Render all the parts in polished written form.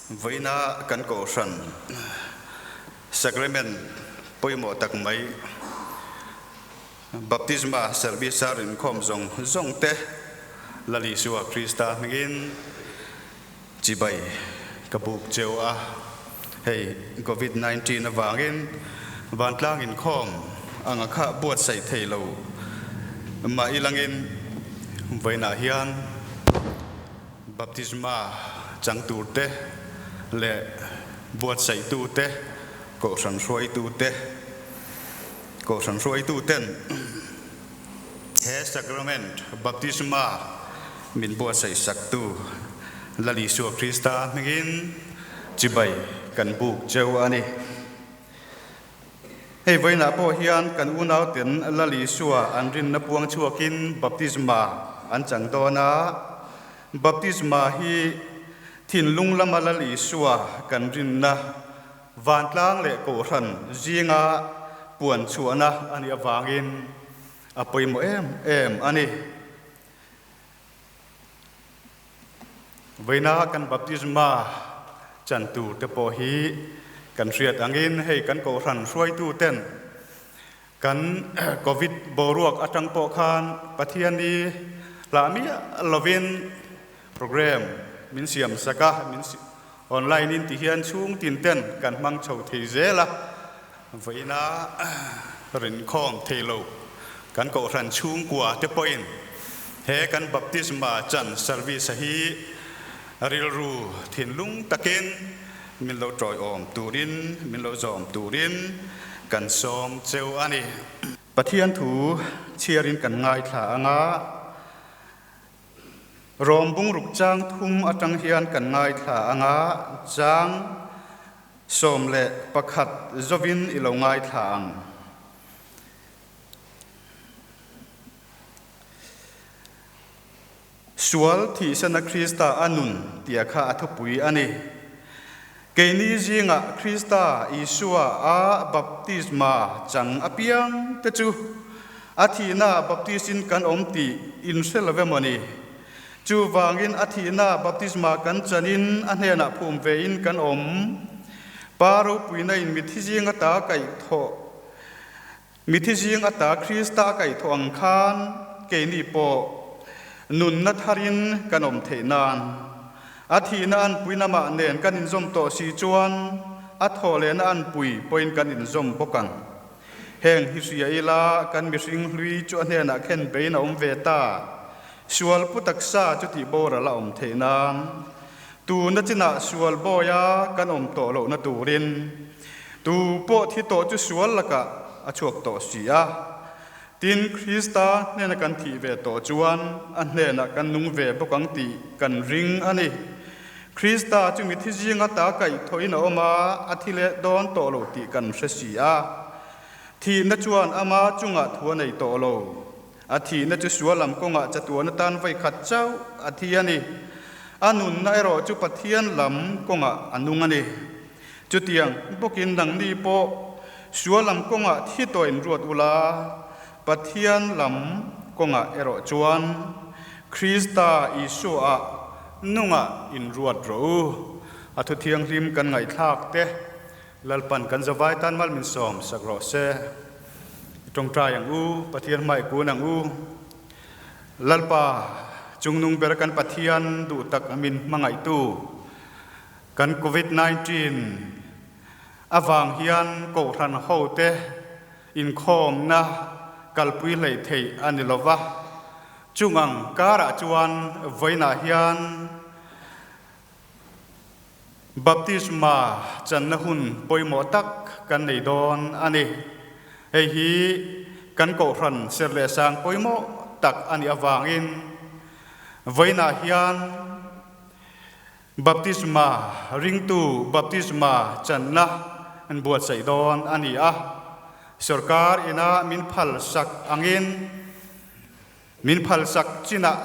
Vawiina kan Kohhran Sacrament pawimawh tak mai Baptisma Service a rinkhawm zawng zawng te Lal Isua Krista hmingin chibai ka buk cheu a. Hei Covid 19 avangin vantlang inkhawm anga kha buatsaih thei lo mah ilangin vawiinah hian Baptisma chang turte leh buatsaih-tute, kohhran hruaitute, kohhran hruaituten he sacrament baptisma min buatsaihsaktu Lal Isua Krista hmingin chibai kan buk cheu a ni. Hei vawiinah pawh hian kan unauten Lal Isua an rinna puang chhuakin baptisma an chang dawn a. Baptisma hi thinlung lama Lal Isua kan rinna vantlang leh kohhran zinga puan chhuahna a nih avangin a pawimawh em em a ni. Vawiina kan baptisma chan tur te pawh hi kan hriat angin hei kan kohhran hruaitu ten kan Covid boruak atang pawh khan Pathian hi hlah miah lovin program min siam sak a, min online in ti hian chhung tin ten kan hmang chho thei zel a, vawiina rinkhawm thei lo kan kohhran chhungkua te pawhin he kan baptisma chan service hi rilru thinlung takin min lo tawiawm turin min lo zawm turin kan sawm cheu a ni. Pathian thu chhiarin kan ngaithla anga Rawm bungruk chang thum atang hian kan ngaithla anga chang 11 zovin i lo ngaithla ang. Sual thihsana Krista a nun tia kha a thupui a ni. Keini zingah Krista Isua a baptisma chang apiang te chu a thihna baptisin kan awm tih in hre lo emaw ni? Chuvangin a thihna baptisma kan chanin a hnenah phum vein kan awm. Pa ropuina in mithi zing ata kaihthawh mithi zing ata Krista a kaihthawh ang khan keini pawh nunna tharin kan awm theih nan a thihna anpui namah nen kan inzawm tawh si chuan a thawh lehna anpui pawhin kan inzawm bawk ang. Heng hi hria ila kan mihring hlui chu a hnenah khen bein a awm ve ta. Sual pu taksa chu tih boral a awm theih nan tuna chinah sual bawia kan awm tawh lohna turin tu pawh thi tawh chu sual lakah a chhuak tawh si a. Tin, Krista hnena kan thih ve tawh chuan a hnenah kan nung ve bawk ang tih kan ring a ni. Krista chu mithi zinga ta kaih thawhin a awm a, a thi leh dawn tawh lo tih kan hre si a. Thihna chuan ama chungah thu a nei tawh lo. A thihna chu sual lam kawngah chatuan atan vawi khat chauh a thi a ni. A nunna erawh chu Pathian lam kawngah a nung a ni. Chutiang bawkin nangni pawh sual lam kawngah thi tawh in ruat ula, Pathian lam kawngah erawh chuan Krista Isua-ah nungah in ruat rawh u. A thu thianghlim kan ngaihthlak te Lalpan kan zavai tan mal min sawm sak rawh se. I tawngtai ang u, Pathian hmai kun ang u. Lalpa, chungnung ber kan Pathian duh tak min hmangaihtu, kan Covid 19 avang hian Kohhran hote inkhawmna kalpui hleih theih a ni lova, chungang karah chuan vawiinah hian Baptisma channa hun pawimawh tak kan nei dawn a ni. Hei hi kan kohhran ser leh sang pawimawh tak a nih avangin vawiinah hian Baptisma ringtu baptisma channa an buatsaih dawn a ni a. Sorkar ina min phalsak angin Min phalsak chinah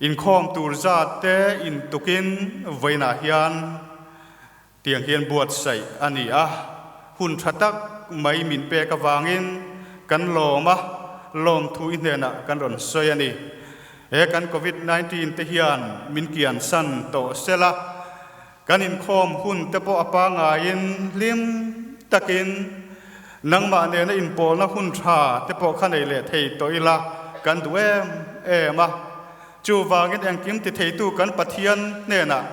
inkhawm tur zat te intukin vawiinah hian tiang hian buatsaih a ni a, hun tha tak mai min pek avangin kan lawm a, lawmthu i hnenah kan rawn sawi a ni. He kan Covid 19 te hian min kiansan tawh sela. Kan inkhawm hun te pawh a pangaiin hlim takin nangmah nena inpawlna hun tha te pawh kha nei leh thei tawh ila kan duh em em a. Chuvangin engkim ti theitu kan Pathian hnenah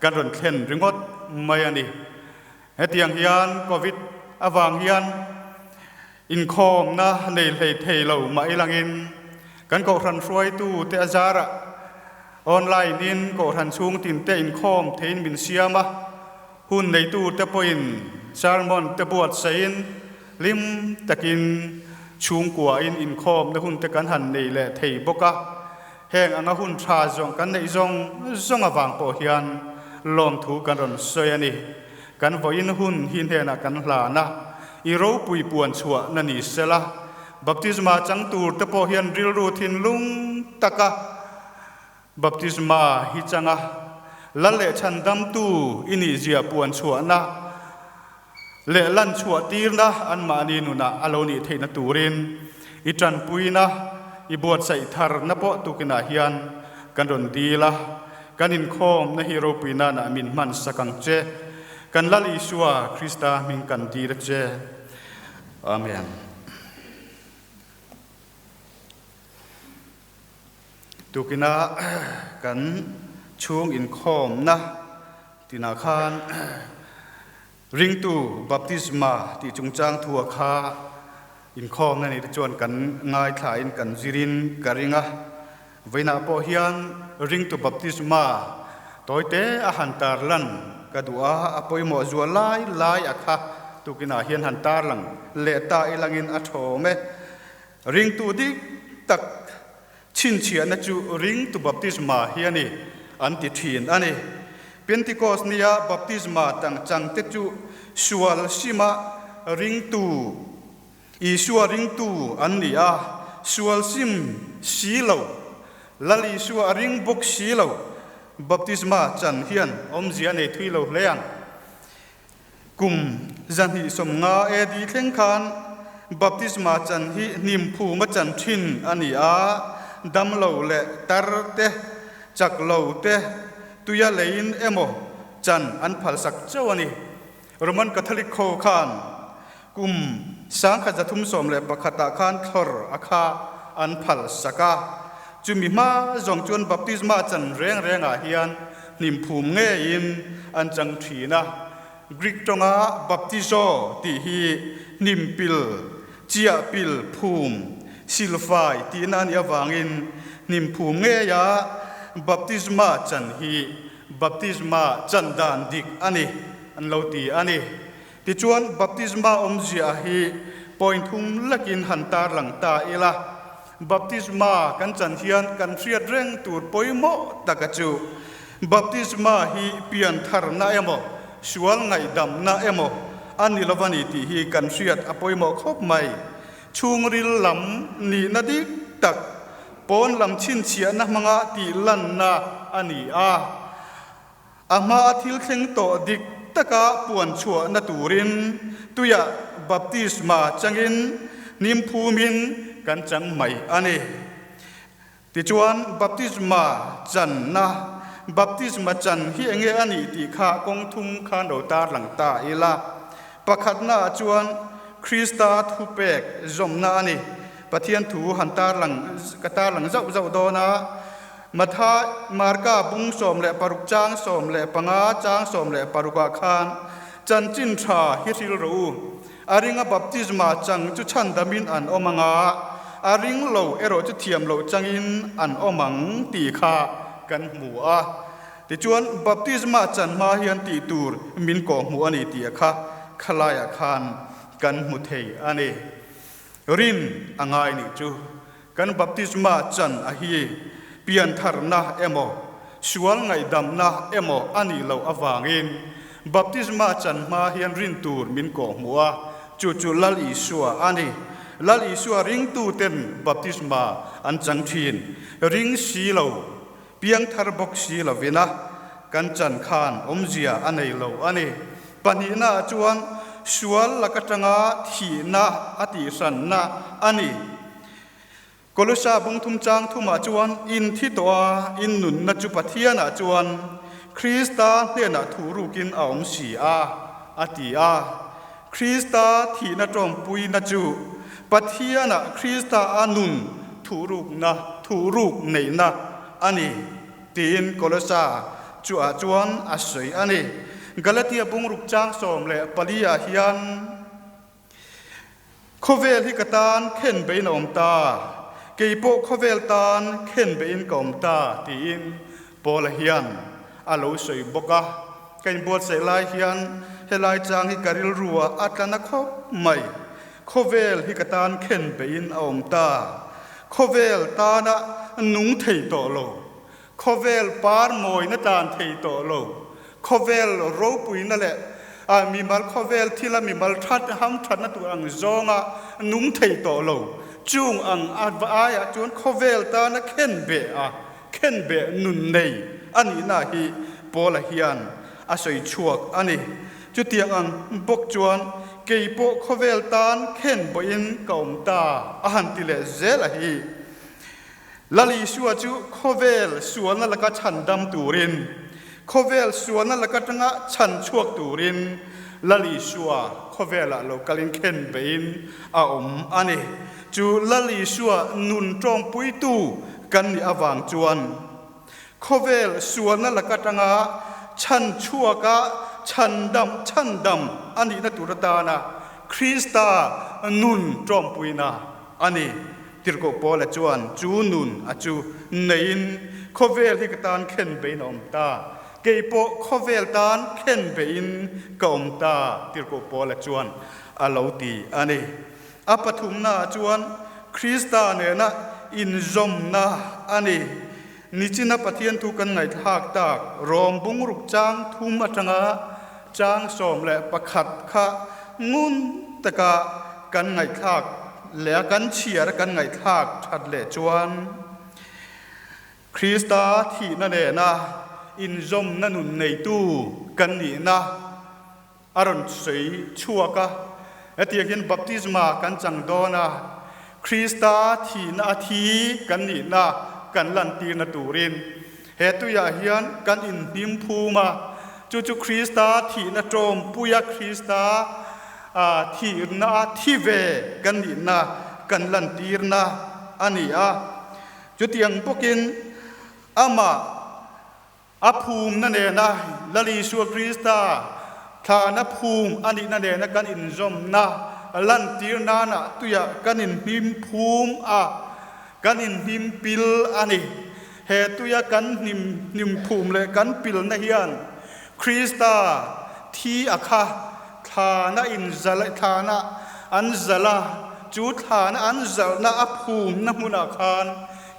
kan rawn thlen ringawt mai a ni. Hetiang hian Covid avang hian inkhawmna nei hlei thei lo mah ilangin kan kohhran hruaitu te a zarah online in kohhran chhung tin te inkhawm theiin min siam a, hun neitu te pawhin sermon te buatsaihin hlim takin chhungkuain inkhawmna hun te kan han nei leh thei bawk a. Heng anga hun tha zawng kan neih zawng zawng avang pawh hian lawmthu kan rawn sawi a ni. Kan vawiin hun hi hnenah kan hlan a, i ropui puan chhuah na ni sela, baptisma chang tur te pawh hian rilru thinlung taka baptisma hi changa lal leh chhandamtu i nihzia puan chhuahna leh lan chhuah tirna anmahni nunah a lo nih theihna turin i tanpuina, i buatsaih tharna pawh tukinah hian kan rawn dil a, kan inkhawmna hi ropui nanah min hman sak ang che. Kan Lal Isua Krista hming kan dil a che. Amen. Tukinah kan chhung inkhawmna tinah khan Ringtu baptisma tih chungchang thua kha inkhawmna nei te chuan kan ngaithlain kan zirin ka ring a. Vawiinah pawh hian ringtu baptisma tawite a han tarlan ka duh a, a pawimawh zual lai lai a kha tukinah hian han tarlang leh ta ilangin a thawm e. Ringtu dik tak Chhinchhiahna chu ringtu baptisma hi a ni, an ti thin a ni. Pentecost nia baptisma tang changte chu sual sima ringtu, Isua ringtu an ni a, sual sim si lo, Lal Isua a ring bawk si lo, baptisma chan hian awmzia a nei thui lo hle ang. Kum 250 AD thleng khan baptisma chan hi hnim phuma chan thin a ni a, damlo leh tar te, chak lo te, tuia leiin emaw chan an phalsak chauh a ni. Roman Catholic kho khan kum 1311 ah khan thlawr a kha an phalsak a, chumi hma zawng chuan baptisma chan reng rengah hian Hnimphum ngeiin an chang thin a, Greek tawnga baptizo tih hi hnimpil, chiahpil, phum, silfai tihna a nih avangin hnimphum ngeia baptisma chan hi baptisma chan dan dik a ni an lo ti a ni. Tichuan baptisma awmzia hi point thum lekin han tarlang ta ila, Baptisma kan chan hian kan hriat reng tur pawimawh taka chu baptisma hi pian tharna emaw, sual ngaihdamna emaw a ni lo a ni tih hi kan hriat a pawimawh khawp mai. Chhungril lam nihna dik tak, pawn lam chhinchhiahna hmanga tih lanna a ni a. A hmaa thil thleng tawh dik taka puan chhuahna turin tuiah baptisma changin hnim phumin kan chang mai a ni. Tichuan, baptisma channa, baptisma chan hi enge a nih tih kha kawng thum khan lo tarlang ta ila. Pakhatnaah chuan Krista thupek zawmna a ni. Pathian thu han tarlang, ka tarlang zauh zauh dawn a. Matthai, Marka bung 16 chang 15 chang 16 ah khan chanchin tha hi hril rawh u. A ringa baptisma chang chu chhandamin an awm ang a, a ring lo erawh chu thiam loh changin an awm ang tih kha kan hmu a. Tichuan, baptisma chan hma hian tih tur min kawhhmuh a ni tih kha khalaiah khan kan hmu thei a ni. Rin a ngai nih chu. Kan baptisma chan a hi piantharna emaw, sual ngaihdamna emaw a nih loh avangin baptisma chan hma hian rin tur min kawhhmuh a, chu chu Lal Isua a ni. Lal Isua ringtuten baptisma an chang thin. Ring si lo, piangthar bawk si lovina kan chan khan awmzia a nei lo a ni. Pahnihnaah chuan sual lak atanga thihna a tihhranna a ni. Kolosa bungthum chang thumah chuan in thi tawh a, in nunna chu Pathianah chuan. Krista hnenah thuhrukin a awm si a, a ti a. Krista thihna tawmpuina chu Pathianah Krista a nun thuhrukna, thuhruk neihna a ni, tiin Kolosa chu ah chuan a sawi a ni. Galatia bungruk chang 14 ah hian, Khawvel hi ka tan khen bein a awm ta, kei pawh khawvel tan khen bein ka awm ta, tiin Paula hian a lo sawi bawk a. Ka inbuatsaih lai hian helai chang hi ka rilru ah a tla na khawp mai. Khawvel hi ka tan khen bein a awm ta, khawvel tana nung thei tawh lo, Khawvel par mawina tlan thei tawh lo. Khawvel ropuina leh mimal khawvel thila mimal that ham thatna tur ang zawnga nung thei tawh lo. Chung ang aiah chuan khawvel tana khen beh a, khen beh nun nei a nihna hi Paula hian a sawi chhuak a ni. Chutiang ang bawk chuan kei pawh khawvel tan khen bawhin ka awm ta a han ti leh zel a hi. Lal Isua chu khawvel sualna laka chhandam turin, khawvel sualna laka tanga chhan chhuak turin Lal Isua khawvelah lo kalin khen beiin a awm a ni. Chu Lal Isua nun tawngpuitu kan nih avang chuan khawvel sualna laka tanga chhan chhuaka chhandam chhandam a nihna tur atana Krista nun tawngpuina a ni. Tirhkoh Paula chuan chu nun a chu neiin khawvel hi ka tan khen beiin a awm ta, kei pawh khawvel tan khen beiin ka awm ta, Tirhkoh Paula chuan a lo ti a ni. A pathumnaah chuan Krista nena inzawmna a ni. Nichina Pathian thu kan ngaihthlak tak Rom bungruk chang thum atanga chang 11 kha ngun taka kan ngaihthlak leh a kan chhiar a kan ngaihthlak that leh chuan Krista thihna nena inzawmna nun neitu kan nihna a rawn sawi chhuak a. Hetiang hian baptisma kan chang dawn a, Krista thihna a thi kan nihna kan lantirna turin he tuiah hian kan inhnim phum a, chu chu Krista thihna tawmpuia Krista thihna a thi ve kan nihna kan lantirna a ni a. Chutiang bawkin amah A phumna nena Lal Isua Krista thlahna phum a nihna nena kan inzawmna lantir nana tuiah kan inhnim phum a, kan inhnim pil a ni. He tuia kan hnim hnim phum leh kan pilna hian Krista thi a kha thlana inzal thlana an zalh a, chu thlana an zalhna a phumna hmunah khan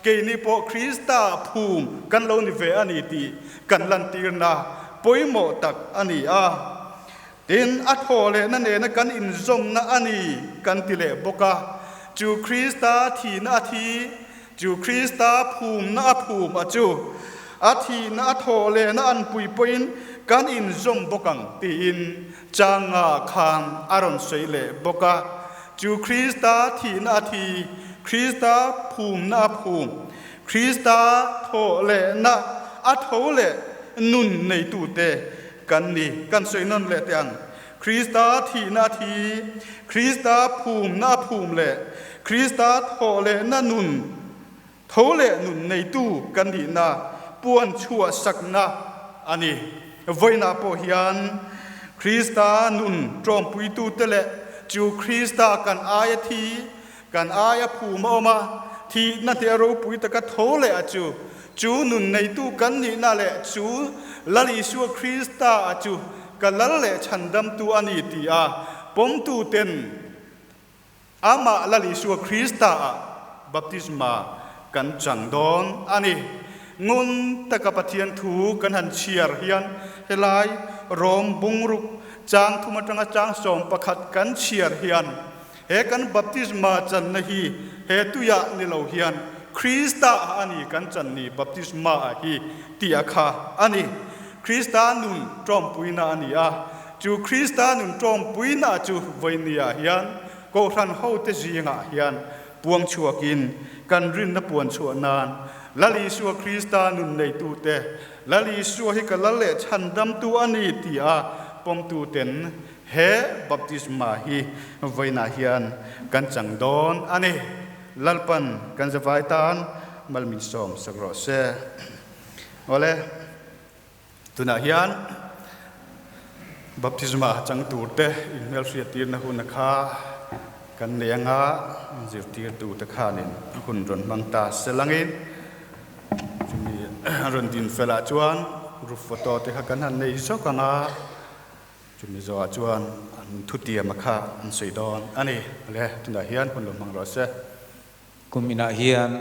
Keini pawh Krista phum kan lo ni ve a ni tih kan lantirna pawimawh tak a ni a. Tin, a thaw lehna nena kan inzawmna a ni kan ti leh bawk a. Chu Krista thihna a thi, chu Krista phumna a phum a chu a thihna a thaw lehna an pui pawhin kan inzawm bawk ang tiin changa khan a rawn sawi leh bawk a. Chu Krista thihna a thi, Krista phumna a phum, Krista thawh lehna a tho leh nun neitute kan ni. Kan sawi nawn leh teh ang. Krista thihna a thi, Krista phumna a phum leh Krista thawh lehna nun tho leh nun neitu kan nihna puan chhuah sakna a ni. Vawiinah pawh hian Krista nun tawmpuitute leh chu Krista kan aia thi, kan aia phum a awm a, thihna hneh ropui taka tho leh a chu, chu nun neitu kan nihna leh chu Lal Isua Krista a chu ka lal leh chhandamtu a ni ti a pawmtuten Amah Lal Isua Krista-ah baptisma kan chang dawn a ni. Ngun taka Pathian thu kan han chhiar hian helai Rom bungruk chang thum atanga chang 11 kan chhiar hian he kan baptisma channa hi he tuiah ni lo hian Krista-ah a ni kan chan ni baptisma-ah hi tih a kha a ni. Krista nun tawmpuina a ni a. Chu Krista nun tawmpuina chu vawinia hian Kohhran hote zingah hian puang chhuakin kan rinna puan chhuah nan Lal Isua Krista nun neitute, Lal Isua hi ka Lal leh Chhandamtu a ni tia pawmtuten he baptisma hi vawiinah hian kan chang dawn a ni. Lalpan kan zavai tan mal min sawm sak rawh se. Awle, tunah hian baptisma chang turte inhmelhriattirna hun kha kan nei anga zirtirtute khanin hun rawn hmang ta se langin chumi rawn din felah chuan group photo te kha kan han nei zawk anga chumi zawhah chuan an thutiama kha an sawi dawn a ni. Awle, tunah hian hun lo hmang rawh se. Kuminah hian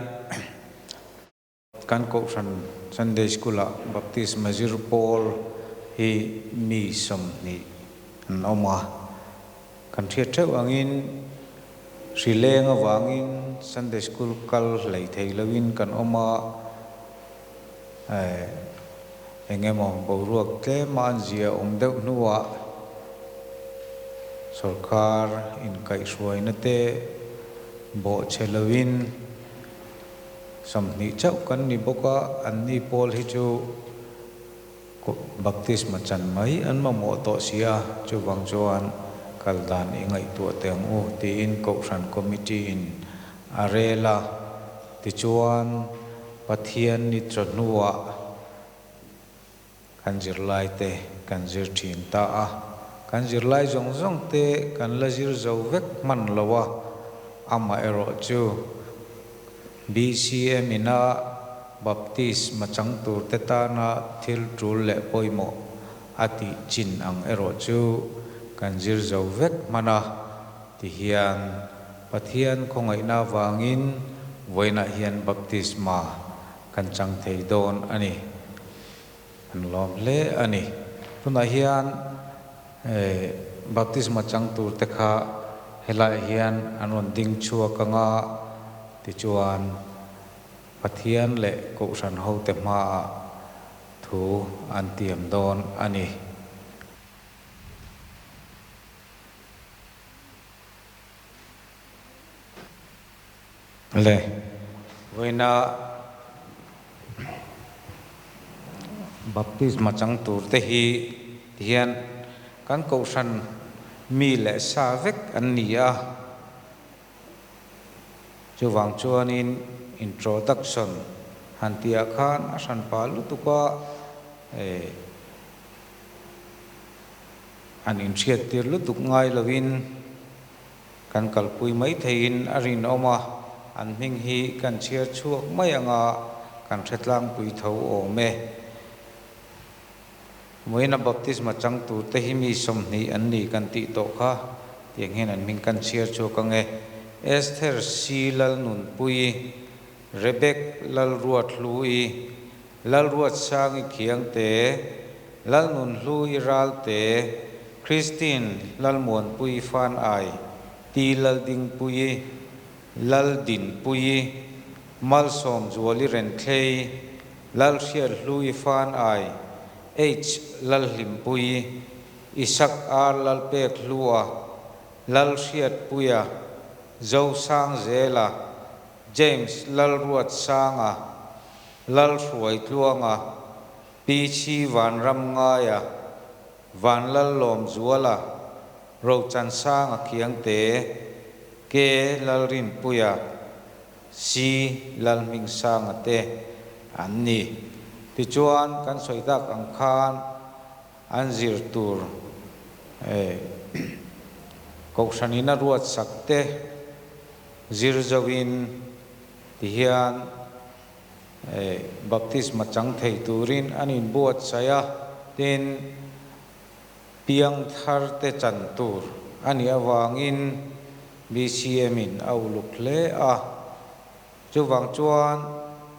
Kan Kohhran Sunday School-ah Baptisma zir pawl hi mi 20 an awm a. Kan hriat theuh angin hri leng avangin Sunday School kal hlei thei loin kan awm a, eng emaw boruak tlema an zia awm deuh hnuah sorkar inkaihhruaina te bawhchhe loin 20 chauh kan ni bawk a, anni pawl hi chu baptisma chan mai an mamawh tawh si a, chuvang chuan kal dan i ngaihtuah teh ang u tiin Kohhran Committee in a rel a, tichuan Pathian ni chawhnuah Kan zirlai te kan zir thin ta a, kan zirlai zawng zawng te kan la zir zo vek hman lo a, amaherawh chu BCM ina Baptist machang tur te tana thil tul leh pawimawh a tih chin ang erawh chu kan zir zo vek hman a, ti hian Pathian khawngaihna avangin vawiinah hian Baptisma kan chang thei dawn a ni. An lawm hle a ni. Tunah hian baptisma chang tur te kha helaiah hian an rawn ding chhuak ang a, tichuan Pathian leh Kohhran hote hmaah thu an tiam dawn a ni. Le, vawiina baptisma chang tur te hi tihian kan kohhran mi leh sa vek an ni a, chuvang chuanin introduction han tihah khan a hranpa lutuk a, han inhriattir lutuk ngai lovin. Kan kalpui mai theiin a rinawm a, an hming hi kan chhiar chhuak mai anga kan hre tlangpui tho awm e. Vawiina baptisma chang turte hi mi 20 an ni kan tih tawh kha, tiang hian an hming kan chhiar chhuak ang e. Esther C. Lalnunpuii, Rebek Lalruathlui, Lalruatsangi Khiangte, Lalnunhlui Ralte, Christine Lalmuanpuii Fanai, Ti Laldingpuii, Laldinpuii, Malsawmzuali Renthlei, Lalhriathlui Fanai, H Lalhlimpuii, Isak R Lalpekhlua, Lalhriatpuia, Zosangzela, James Lalruatsanga, Lalhruaitluanga, PC Vanramngaia, Vanlallawmzuala, Rochansanga Khiangte, K Lalrinpuia, C Lalhmingsanga te an ni. Tichuan kan sawi tak ang khan an zir tur Kohhranin a ruatsak te zir zoin tihian Baptisma chang thei turin an inbuatsaih a, tin, piang thar te chan tur a nih avangin BCM in a uluk hle a. Chuvang chuan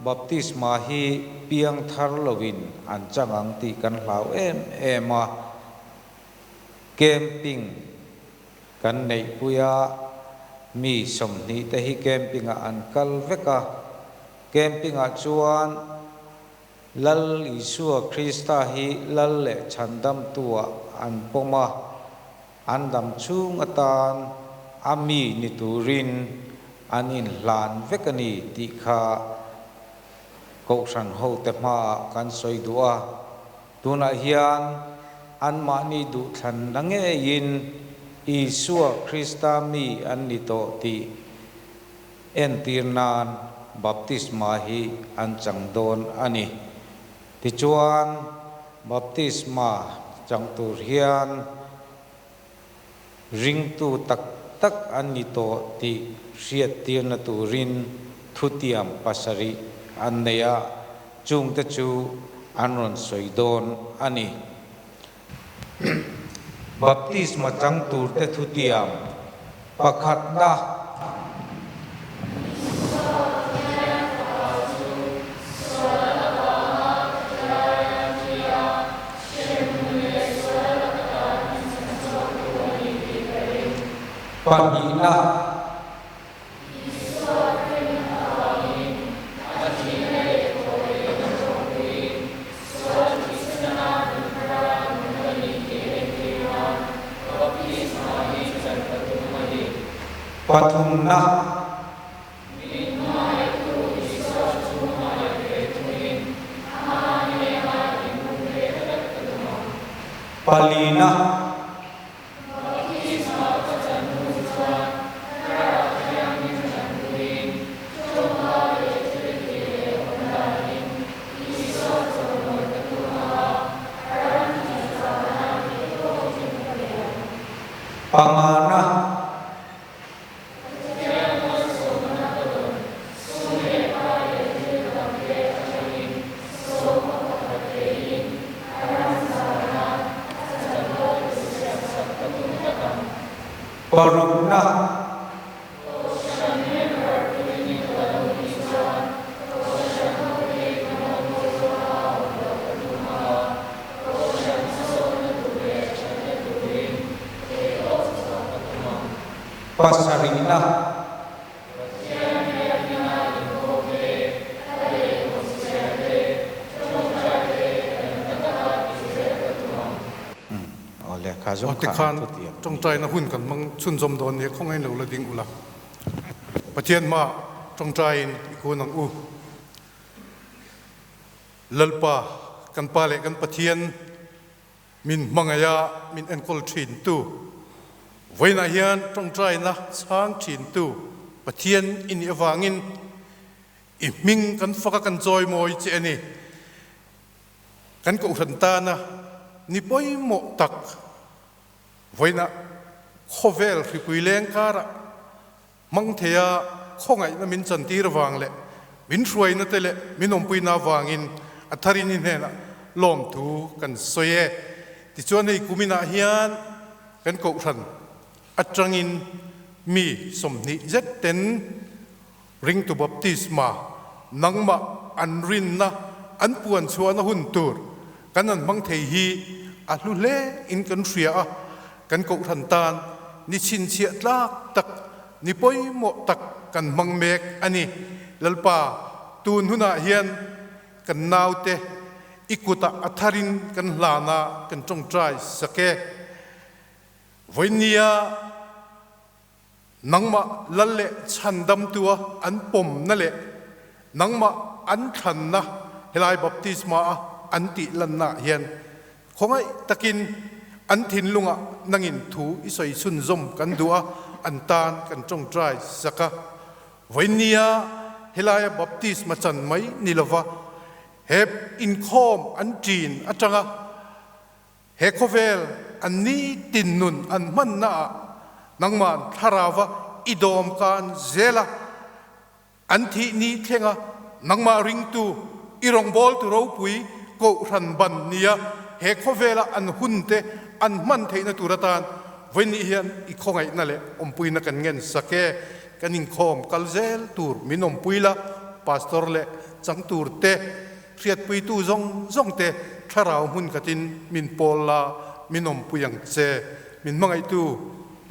baptisma hi piang thar loin an chang ang tih kan hlau em em a, camping kan neihpui a, mi 20 te hi camping ah an kal vek a, camping ah chuan Lal Isua Krista hi Lal leh Chhandamtu ah an pawm a, an dam chhung atan a mi ni turin an inhlan vek a ni tih kha. Kohhran hote hmaah kan sawi duh a, tunah hian anmahni duhthlanna ngeiin Isua Krista mi an ni tawh tih entir nan baptisma hi an chang dawn a ni. Tichuan, baptisma chang tur hian Ringtu tak tak an ni tawh tih hriattirna turin thutiam pasarih an nei a, chungte chu an rawn sawi dawn a ni. Baptisma chang turte thutiam pakhatna. Pahnihna. Pathumna. Palina. Pangana. Parukna. Pasarihna. Aw tikhan tawngtaina hun kan hmang chhunzawm dawn nia khawngain lo la ding ula. Pathian hmaah tawngtaiin i kun ang u. Lalpa, kan Pa leh kan Pathian, Min hmangaih a, min enkawl thintu, vawiinah hian tawngtaina chhang thintu Pathian i nih avangin i hming kan fak a, kan chawimawi che a ni. Kan kohhran tana ni pawimawh tak vawiinah khawvel hripui leng karah hmang theia khawngaihna min chantir avang leh min hruaina te leh min awmpuina avangin a tharini hnenah lawmthu kan sawi e. Tichuan hei kuminah hian kan kohhran atangin mi 20 zet ten ringtu baptisma nangmah an rinna an puan chhuahna hun tur kan an hmang thei hi a hlu hle in kan hria a. Kan kohhran tan ni chhinchhiah tlak tak, ni pawimawh tak kan hmang mek a ni. Lalpa, tun hunah hian kan naute i kutah a tharin kan hlan a, kan tawngtai sak e. Vawinia nangmah lal leh chhandamtua an pawmna leh nangmah an thlanna helai baptisma a an tih lannaah hian Khawngaih takin an thinlungah nangin thu i sawi chhunzawm kan duh a, an tan kan tawngtai sak a. Vawinia helaia baptisma chan mai ni lova he inkhawm an ṭin aṭanga he khawvel an nitin nun an hmannaah nangman thlarauva i dawmkan zel a. An thih ni thlenga nangmah ringtu i rawngbawltu ropui Kohhran ban nia he khawvela an hunte an hman theihna tur atan vawinih hian i khawngaihna leh awmpuina kan ngen sak e. Kan inkhawm kal zel tur min awmpui la, Pastor leh chang tur te, hriatpuitu zawng zawng te thlarau hmun khatin min pawl la, min awmpui ang che. Min hmangaihtu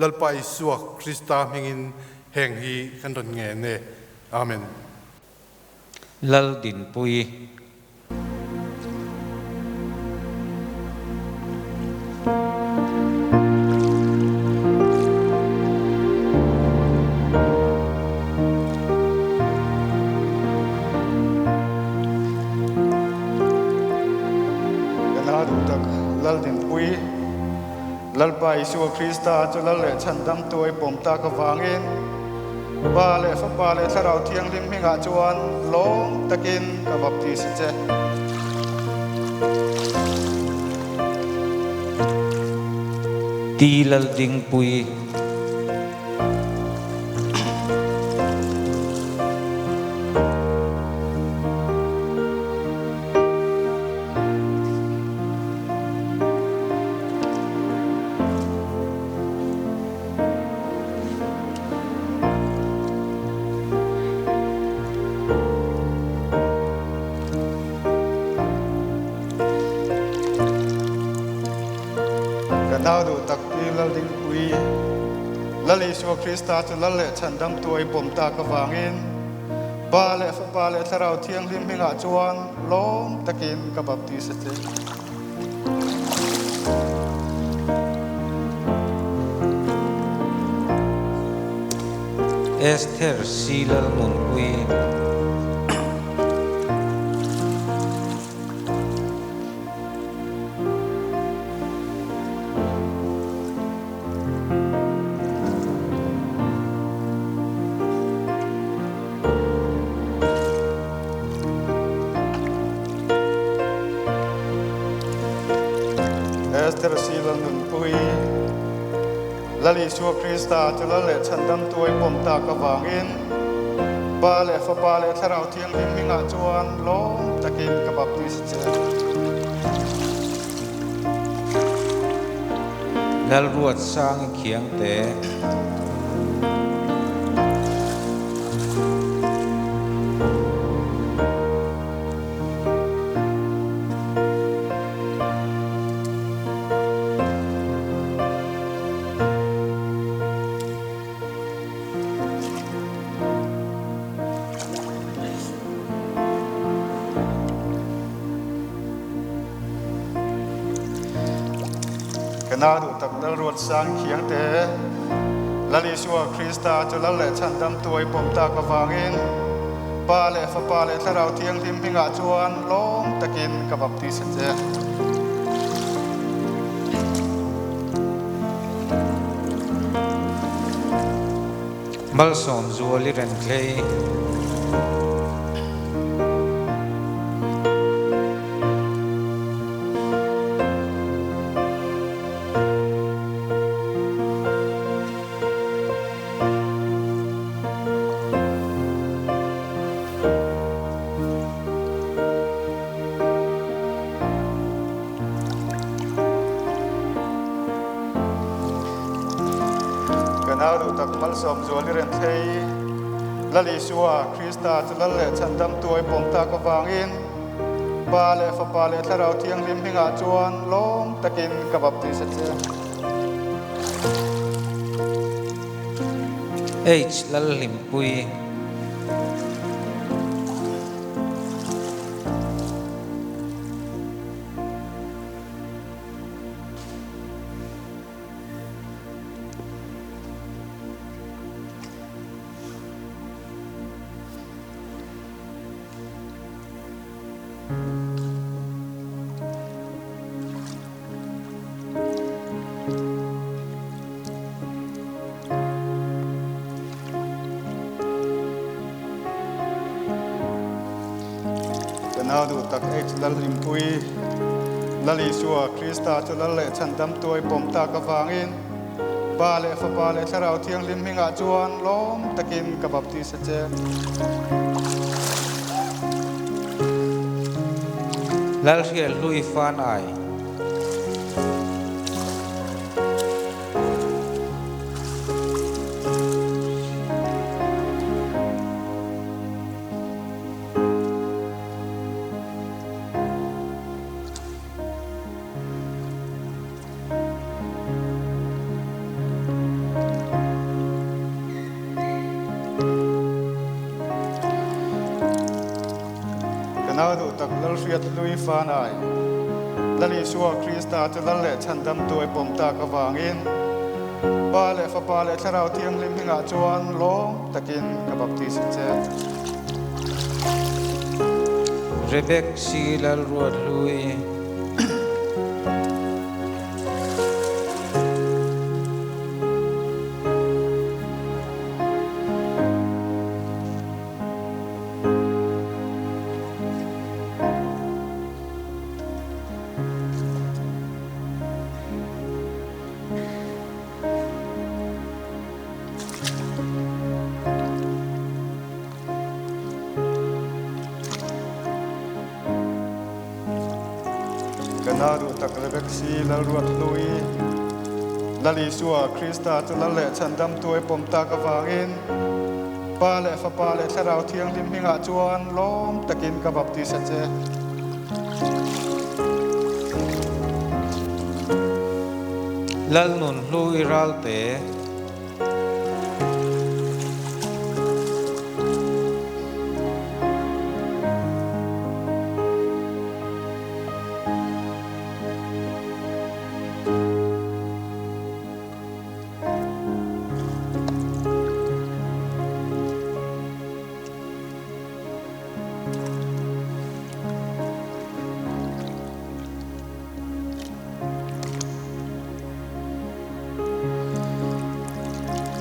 Lalpa Isua Krista hmingin Heng hi kan rawn ngen e. Amen. Laldinpuii. Lalpa Isua Krista chu Lal leh Chhandamtu a i pawm tak avangin Pa leh Fapa leh Thlarau Thianghlim hmingah chuan lawm takin ka baptis a che. Ti Laldingpui. Ka nau duh tak pi Laldingpui, Lal Isua Krista chu Lal leh Chhandamtu a i pawm tak avangin, Pa leh Fapa leh Thlarau Thianghlim hmingah chuan lawm takin ka baptis a che. Esther C. Lalnunpuii. Esther Sila nunpui Lal Isua Krista chu Lal leh Chhandamtu a i pawm tak avangin Pa leh Fapa leh Thlarau Thianghlim hmingah chuan lawm takin ka baptis a che. Lalruatsang i khiangte. Ka nau duh tak Lalruatsang Khiangte, Lal Isua Krista chu Lal leh Chhandamtu a i pawm tak avangin Pa leh Fapa leh Thlarau Thianghlim hmingah chuan lawm takin ka baptis a che. Malsawm zual i reng hlei. Ka nau duh tak malsawm zual i reng thlei. Lal Isua, Krista chu Lal leh Chhandamtu a i pawm tak avangin Pa leh Fapa leh Thlarau Thianghlim hmingah chuan lawm takin ka baptis a che. H Lalhlimpui. Ka nau duh tak H. Lalhlimpui, Lal Isua Krista chu Lal leh Chhandamtu a i pawm tak avangin Pa leh Fapa leh Thlarau Thianghlim hmingah chuan lawm takin ka baptis a che. Lalhrialhlui Fanai. Ka nau duh tak Lalhriat Hlui Fanai, Lal Isua Krista chu Lal leh Chhandamtu a pawm tak avangin Pa leh Fapa leh Thlarau Thianghlim hmingah chuan lawm takin ka baptis a che. Rebek Si Lalruat Hlui. Ka nau duh tak Rebek si Lalruat Hlui, Lal Isua Krista chu Lal leh Chhandamtu i pawm tak avangin Pa leh Fapa leh Thlarau Thianghlim hmingah chuan lawm takin ka baptis a che. Lalnun Hlui Ralte.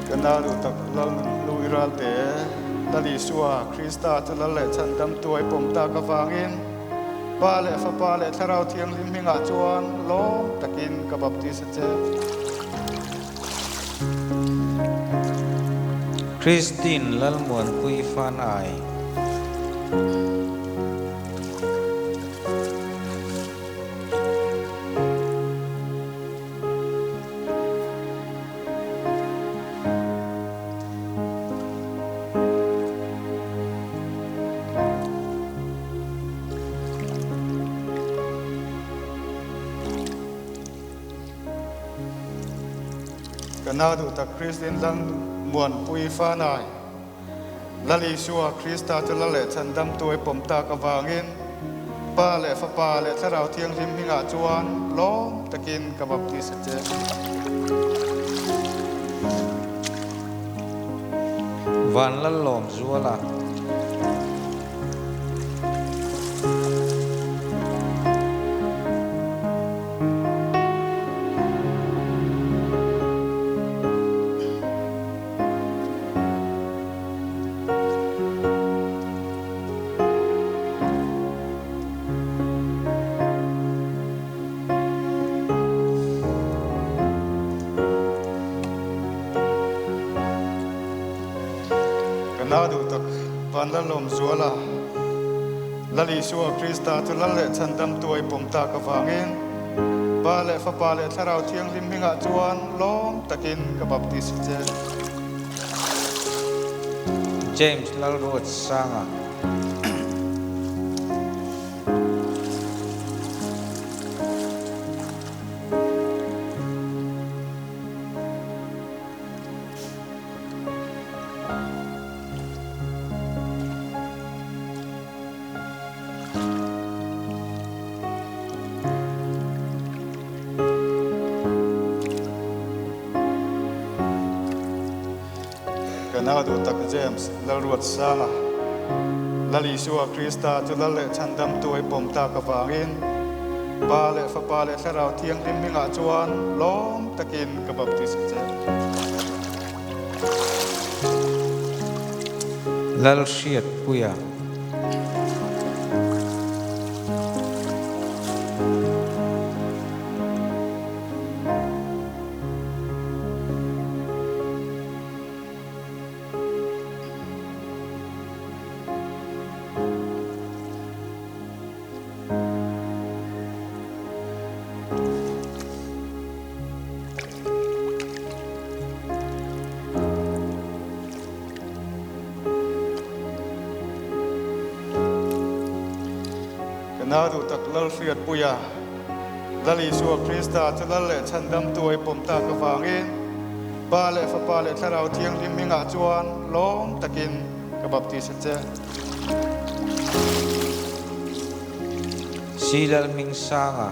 Ka nau duh tak Lal Nunhlui Ralte, Lal Isua Krista chu Lal leh Chhandamtu a i pawm tak avangin Pa leh Fapa leh Thlarau Thianghlim hmingah chuan lawm takin ka baptis a che. Christine Lalmuanpui Fanai. Ka nau duh tak Kristin Lal Muanpui Fanai, Lal Isua Krista chu Lal leh Chhandamtu i pawm tak avangin Pa leh Fapa leh Thlarau Thianghlim hmingah chuan lawm takin ka baptis a che. Van Lallawm Zuala. Ka nau duh tak van Lalawm Zuala, Lal Isua Krista chu Lal leh Chhandamtu a i pawm tak avangin Pa leh Fapa leh Thlarau Thianghlim hmingah chuan lawm takin ka baptis che. James Lalruatsanga. Ka nau duh tak James Lalruatsanga, Lal Isua Krista chu Lal leh Chhandamtu a i pawm tak avangin Pa leh Fapa leh Thlarau Thianghlim hmingah chuan lawm takin ka baptis a che. Lalhriatpuia. Ka nau duh tak Lalhriatpuia, Lal Isua Krista chu Lal leh Chhandamtu a i pawm tak avangin Pa leh Fapa leh Thlarau Thianghlim hmingah chuan lawm takin ka baptis a che. Silalhmingsanga.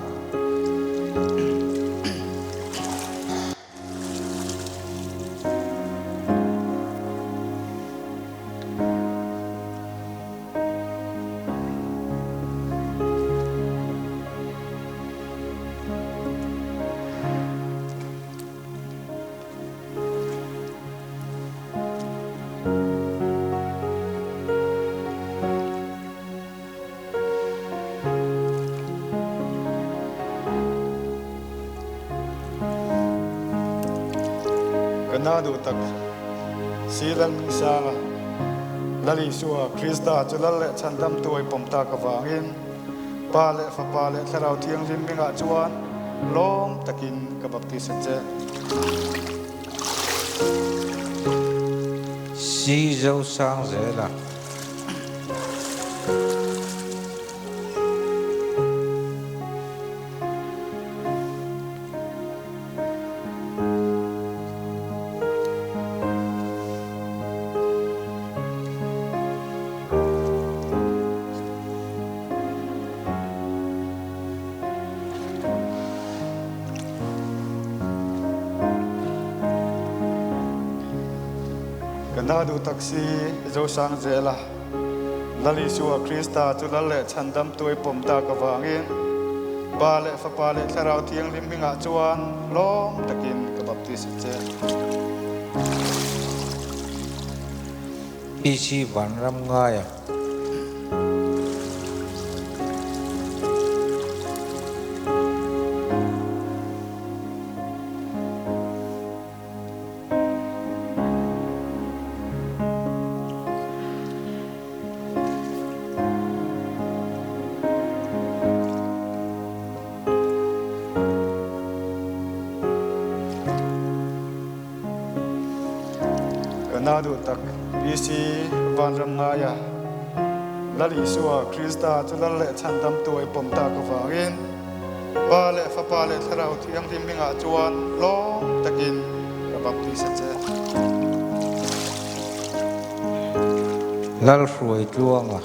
Ka na duh tak si Lalhmingsanga, Lal Isua Krista chu Lal leh Chhandamtu a i pawm tak avangin. Pa leh Fapa leh Thlarau Thianghlim hmingah chuan lawm takin ka baptis a che. Si zo sang zel a. Ka na duh tak si Zosang zela Lal Isua Krista chu Lal leh Chhandamtu i pawm tak avangin Pa leh Fapa leh Thlarau Thianghlim hmingah chuan lawm takin ka baptis a che. PC Vanram ngaia. Ka na duh tak PC Vanram ngaia Lal Isua Krista chu Lal leh Chhandamtu a i pawm tak avangin Pa leh Fapa leh Thlarau Thianghlim hmingah chuan lawm takin ka baptis a che. Lalhruai Tluanga.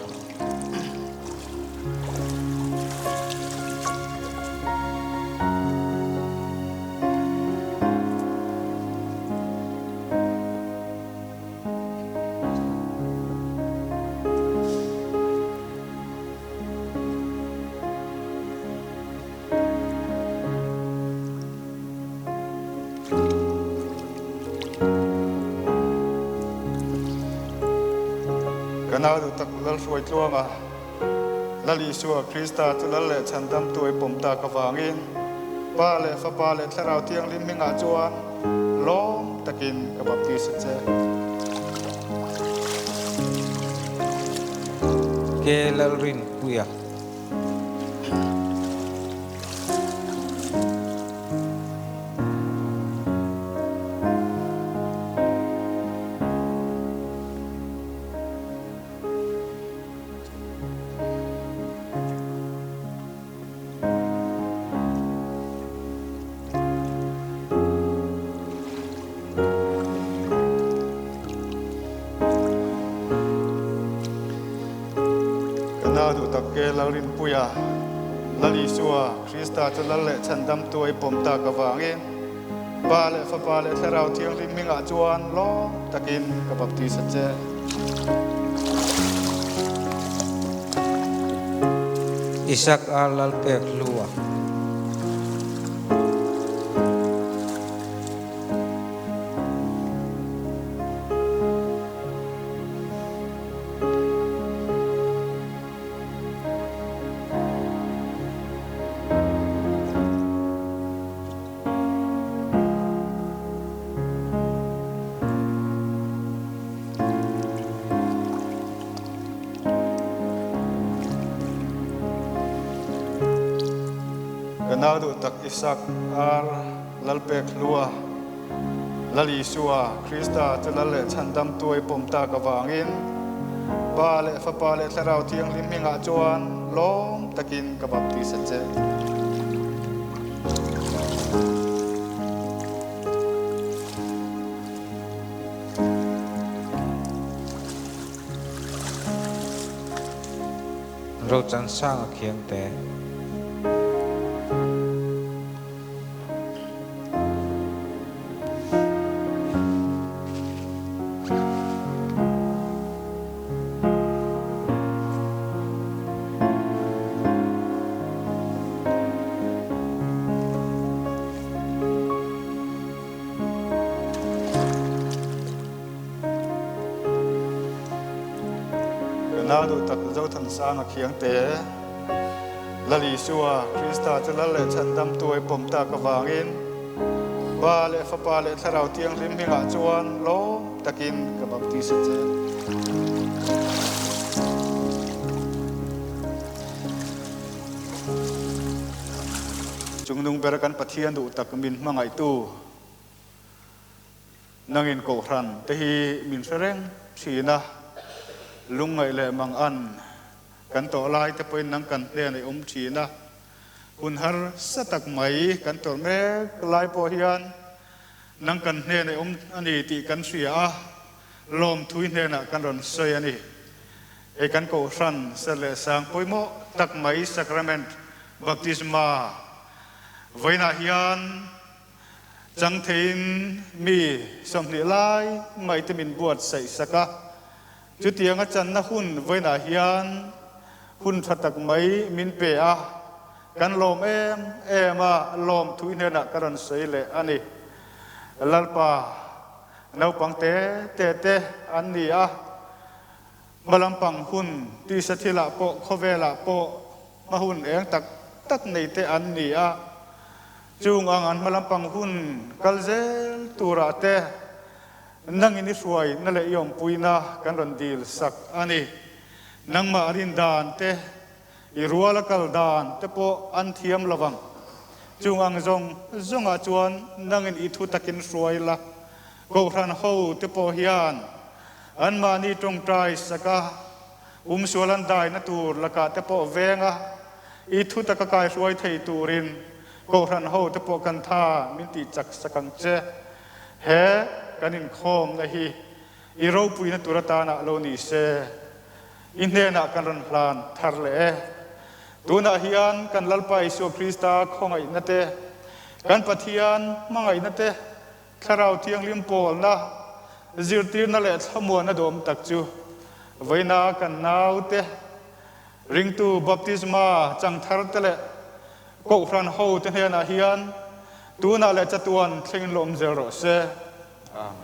Ka nau duh tak Lalhruai Tluanga, Lal Isua Krista chu Lal leh Chhandamtu i pawm tak avangin Pa leh Fapa leh Thlarau Thianghlim hmingah chuan lawm takin ka baptis a che. Ke Lalrinpuia. Ka nau duh tak ke Lalrinpuia, Lal Isua, Krista chu Lal leh Chhandamtu a i pawm tak avangin Pa leh Fapa leh Thlarau Thianghlim hmingah chuan lawm takin ka baptis a che. Isak a lal pek hlu a. Ka nau duh tak Isak ar Lalpek hlua Lal Isua Krista chu Lal leh Chhandamtu a i pawm tak avangin Pa leh Fapa leh Thlarau Thianghlim hmingah chuan lawm takin ka baptis a che. Rochansanga Khiangte. Ka nau duh tak Zothansanga Khiangte, Lal Isua, Krista chu Lal leh Chhandamtu a i pawm tak avangin Pa leh Fapa leh Thlarau Thianghlim hmingah chuan lawm takin ka baptis a che. Chungnung ber kan Pathian duh tak min hmangaihtu nangin Kohhran te hi min hre reng thin a, lungngaih leh mangan kan tawh lai te pawhin nang kan hnen a i awm thin a, hun harsa tak mai kan tawrh mek lai pawh hian nang kan hnen a i awm a ni tih kan hria a, lawmthui hnenah kan rawn sawi a ni. Hei kan Kohhran ser leh sang pawimawh tak mai Sacrament Baptisma vawiinah hian chang theiin mi 20 lai mai te min buatsaih sak a. Chutianga channa hun vawiinah hian hun tha tak mai min pe a, kan lawm em em a, lawmthui hnenah ka rawn sawi leh a ni. Lalpa naupang te te te an ni a. Hma lampang hun tisa thilah pawh khawvelah pawh hma hun eng tak tak nei te an ni a, chung ang an hma lampang hun kal zel turah te nangin i hruaina leh i awmpuina kan rawn dil sak a ni. Nangmah rin dan te, i ruala kal dan te pawh an thiam lo vang. Chung ang zawng zawngah chuan nangin i thu takin hruai la, Kohhran ho te pawh hian anmahni tawngtai sak a, umsual an daina tur lakah te pawh veng a, i thu taka kaihruai thei turin Kohhran ho te pawh kan tha min tih chak sak ang che. He kan inkhawmna hi i ropuina tur atana lo ni se, i hnenah kan rawn hlan thar leh e. Tunah hian kan Lalpa Isua Krista khawngaihna te, kan Pathian hmangaihna te, Thlarau Thianghlim pawlna, zirtirna leh thlamuanna duhawm tak chu vawiina kan naute, ringtu baptisma chang tharte leh Kohhran hote hnenah hian tunah leh chatuan thlengin lawm zel rawh se. Amen.